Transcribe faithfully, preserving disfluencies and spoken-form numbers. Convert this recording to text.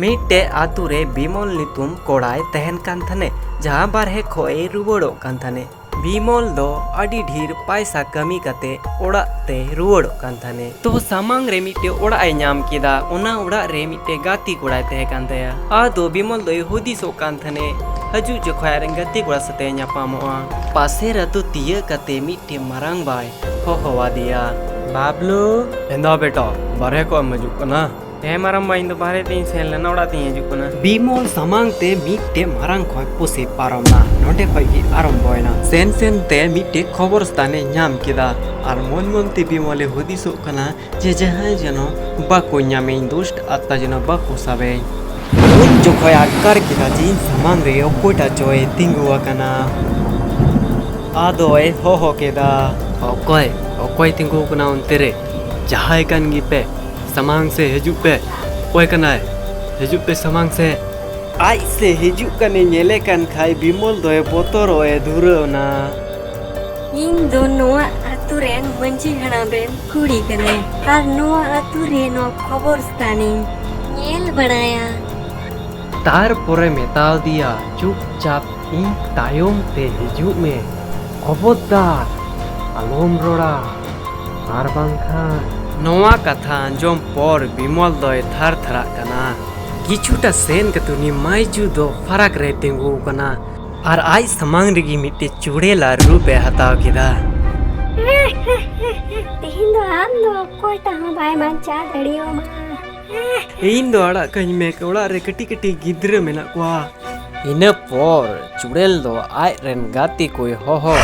ᱢᱤᱫᱴᱮᱡ ᱟᱛᱳ ᱨᱮ ᱵᱤᱢᱚᱞ ᱧᱩᱛᱩᱢ ᱠᱚᱲᱟᱭ ᱛᱟᱦᱮᱱ ᱠᱟᱱ ᱛᱟᱦᱮᱱᱮ, ᱡᱟᱦᱟᱸ ᱵᱟᱨᱦᱮ ᱠᱷᱚᱡ ᱮ ᱨᱩᱣᱟᱹᱲᱚᱜ ᱠᱟᱱ ᱛᱟᱦᱮᱱᱮ᱾ ᱵᱤᱢᱚᱞ ᱫᱚ ᱟᱹᱰᱤ ᱰᱷᱮᱨ ᱯᱟᱭᱥᱟ ᱠᱟᱹᱢᱤ ᱠᱟᱛᱮ ᱚᱲᱟᱜ ᱛᱮ ᱨᱩᱣᱟᱹᱲᱚᱜ ᱠᱟᱱ ᱛᱟᱦᱮᱱᱮ᱾ ᱛᱚ ᱥᱟᱢᱟᱝ ᱨᱮ ᱢᱤᱫᱴᱮᱡ ᱚᱲᱟᱜ ᱮ ᱧᱟᱢ ᱠᱮᱫᱟ᱾ ᱚᱱᱟ ᱚᱲᱟᱜ ᱨᱮ ᱢᱤᱫᱴᱮᱡ ᱜᱟᱛᱮ ᱠᱚᱲᱟᱭ ᱛᱟᱦᱮᱸ ᱠᱟᱱ ᱛᱟᱭᱟ᱾ ᱟᱫᱚ ᱵᱤᱢᱚᱞ ᱫᱚᱭ ᱦᱩᱫᱤᱥᱚᱜ ᱠᱟᱱ ᱛᱟᱦᱮᱱᱮ, ᱦᱤᱡᱩᱜ ᱡᱚᱠᱷᱚᱡ ᱟᱡ ᱨᱮᱱ ᱜᱟᱛᱮ ᱠᱚᱲᱟ ᱥᱟᱛᱮ ᱧᱟᱯᱟᱢᱚᱜᱼᱟ᱾ ᱯᱟᱥᱮᱨ ᱟᱹᱛᱩ ᱛᱤᱭᱟᱹᱜ ᱠᱟᱛᱮ ᱢᱤᱫᱴᱮᱡ ᱢᱟᱨᱟᱝ ᱵᱟᱭ ᱦᱚᱦᱚᱣᱟᱫᱮᱭᱟ᱾ ᱵᱟᱵᱞᱩ! ᱮᱱᱫᱟ ᱵᱮᱴᱟ, ᱵᱟᱨᱦᱮ ᱠᱚ ᱮᱢ ᱦᱤᱡᱩᱜ ᱠᱟᱱᱟ? ᱦᱮᱸ ᱢᱟᱨᱟᱝ ᱵᱟ, ᱤᱧ ᱫᱚ ᱵᱟᱦᱨᱮ ᱛᱤᱧ ᱥᱮᱱ ᱞᱮᱱᱟ, ᱚᱲᱟᱜ ᱛᱤᱧ ᱦᱤᱡᱩᱜ ᱠᱟᱱᱟ᱾ ᱵᱤᱢᱚᱞ ᱥᱟᱢᱟᱝ ᱛᱮ ᱢᱤᱫᱴᱮᱡ ᱢᱟᱨᱟᱝ ᱠᱷᱚᱡ ᱯᱩᱥᱤ ᱯᱟᱨᱚᱢ ᱱᱟ᱾ ᱱᱚᱸᱰᱮ ᱠᱷᱚᱡ ᱜᱮ ᱟᱨᱚᱢᱵᱚᱭᱮᱱᱟ᱾ ᱥᱮᱱ ᱥᱮᱱ ᱛᱮ ᱢᱤᱫᱴᱮᱡ ᱠᱷᱚᱵᱚᱨ ᱥᱛᱷᱟᱱᱮ ᱧᱟᱢ ᱠᱮᱫᱟ ᱟᱨ ᱢᱚᱱ ᱢᱚᱱ ᱛᱮ ᱵᱤᱢᱚᱞᱮ ᱦᱩᱫᱤᱥᱚᱜ ᱠᱟᱱᱟ ᱡᱮ ᱡᱟᱦᱟᱸᱭ ᱡᱮᱱᱚ ᱵᱟᱠᱚ ᱧᱟᱢᱮᱧ, ᱫᱩᱥᱴ ᱟᱛᱢᱟ ᱡᱮᱱᱚ ᱵᱟᱠᱚ ᱥᱟᱵᱮᱧ᱾ ᱩᱱ ᱡᱚᱠᱷᱚᱡ ᱟᱴᱠᱟᱨ ᱠᱮᱫᱟ ᱡᱮ ᱤᱧ ᱥᱟᱢᱟᱝ ᱨᱮ ᱚᱠᱚᱭᱴᱟᱜ ᱪᱚᱭ ᱛᱤᱸᱜᱩ ᱟᱠᱟᱱᱟ᱾ ᱟᱫᱚᱭ ᱦᱚᱦᱚ ᱠᱮᱫᱟ, ᱚᱠᱚᱭ, ᱚᱠᱚᱭ ᱛᱤᱸᱜᱩ ᱟᱠᱟᱱᱟ ᱚᱱᱛᱮ ᱨᱮ? ᱡᱟᱦᱟᱸᱭ ᱠᱟᱱ ᱜᱮᱯᱮ, ᱥᱟᱢᱟᱝ ᱥᱮ ᱦᱤᱡᱩᱜ ᱯᱮ᱾ ᱚᱠᱚᱭ ᱠᱟᱱᱟᱭ? ᱦᱤᱡᱩᱜ ᱯᱮ ᱥᱟᱢᱟᱝ ᱥᱮ᱾ ᱟᱡ ᱥᱮ ᱦᱤᱡᱩᱜ ᱠᱟᱱᱮ ᱧᱮᱞᱮ ᱠᱟᱱ ᱠᱷᱟᱡ ᱵᱤᱢᱚᱞ ᱫᱚᱭ ᱵᱚᱛᱚᱨᱚᱜ ᱮ ᱫᱷᱩᱨᱟᱹᱣ ᱱᱟ᱾ ᱤᱧ ᱫᱚ ᱱᱚᱣᱟ ᱟᱹᱛᱩ ᱨᱮᱱ ᱢᱟᱹᱡᱷᱤ ᱦᱟᱲᱟᱢ ᱨᱮᱱ ᱠᱩᱲᱤ ᱠᱟᱹᱱᱟᱹᱧ ᱟᱨ ᱱᱚᱣᱟ ᱟᱹᱛᱩ ᱨᱮ ᱱᱚᱣᱟ ᱠᱷᱚᱵᱚᱨ ᱥᱛᱷᱟᱱᱤᱧ ᱧᱮᱞ ᱵᱟᱲᱟᱭᱟ᱾ ᱛᱟᱨᱯᱚᱨᱮ ᱢᱮᱛᱟᱣ ᱫᱤᱭᱟ, ᱪᱩᱯᱪᱟᱯ ᱤᱧ ᱛᱟᱭᱚᱢ ᱛᱮ ᱦᱤᱡᱩᱜ ᱢᱮ᱾ ᱠᱷᱚᱵᱚᱨᱫᱟᱨ, ᱟᱞᱚᱢ ᱨᱚᱲᱟ, ᱟᱨ ᱵᱟᱝᱠᱷᱟᱱ᱾ ᱱᱚᱣᱟ ᱠᱟᱛᱷᱟ ᱟᱸᱡᱚᱢ ᱯᱚᱨ ᱵᱤᱢᱚᱞ ᱫᱚᱭ ᱛᱷᱟᱨ ᱛᱷᱟᱨᱟᱜ ᱠᱟᱱᱟ᱾ ᱠᱤᱪᱷᱩᱴᱟ ᱥᱮᱱ ᱠᱟᱛᱮ ᱩᱱᱤ ᱢᱟᱹᱭᱡᱩ ᱫᱚ ᱯᱷᱟᱨᱟᱠ ᱨᱮᱭ ᱛᱤᱸᱜᱩ ᱟᱠᱟᱱᱟ ᱟᱨ ᱟᱡ ᱥᱟᱢᱟᱝ ᱨᱮᱜᱮ ᱢᱤᱫᱴᱮᱡ ᱪᱩᱲᱮᱞᱟᱜ ᱨᱩᱯ ᱮ ᱦᱟᱛᱟᱣ ᱠᱮᱫᱟ᱾ ᱛᱮᱦᱮᱧ ᱫᱚ ᱟᱢ ᱫᱚ ᱚᱠᱚᱭᱴᱟᱜ ᱦᱚᱸ ᱵᱟᱭ ᱵᱟᱧᱪᱟᱣ ᱫᱟᱲᱮᱭᱟᱢᱟ᱾ ᱤᱧ ᱫᱚ ᱟᱲᱟᱜ ᱠᱟᱹᱧ ᱢᱮ, ᱚᱲᱟᱜ ᱨᱮ ᱠᱟᱹᱴᱤᱡ ᱠᱟᱹᱴᱤᱡ ᱜᱤᱫᱽᱨᱟᱹ ᱢᱮᱱᱟᱜ ᱠᱚᱣᱟ᱾ ᱤᱱᱟᱹ ᱯᱚᱨ ᱪᱩᱲᱮᱞ ᱫᱚ ᱟᱡ ᱨᱮᱱ ᱜᱟᱛᱮ ᱠᱚᱭ ᱦᱚᱦᱚ